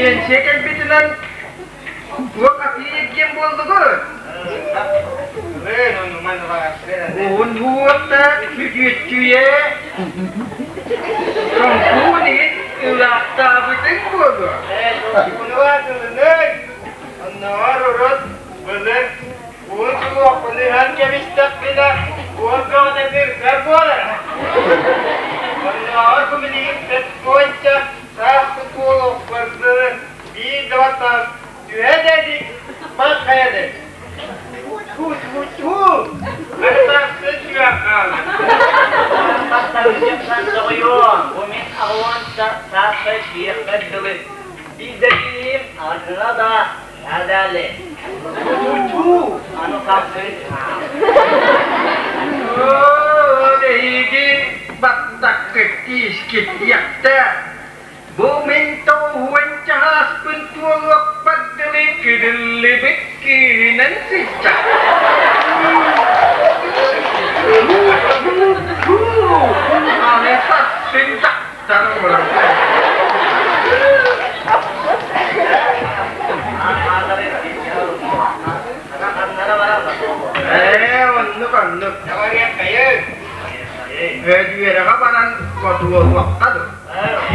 Биэнсийэ кэлбитинэн туох атыы-эргиэн буоллугут? Уһун уоттаах күдүөччүйэ Шампунь иһин ылаахтаабытыҥ буолуо. Оннооҕор урут былыр уун суохпун ыһан кэбистэхпинэ уол бөҕөтө быркар буолара. Оннооҕор бу билигин петпуонча сааскы туолуохпар дылы биир да баттаҕым түһэ да илик, маҥхайа да илик. Тьфу-тьфу-тьфу! Ытахсыт сүрэх хаалар. Баттарыгын соҕойуом, бу мин аҕуонча сааспар киириэхпэр дылы биирдэтиим аргыга да Надали. Тьфу-тьфу! Аны хапсыт Оо, эһиги баттаккыт тиискит диэхтэ. Бу мин тоҕуһуонча ааспын туолуохпар дылы күрүллүбүт күүһүнэн сылдьар. Аны сарсын дьахтар буолар. Ээ, оннук оннук. Үөрэҕэ баран хотуолуохха дуу.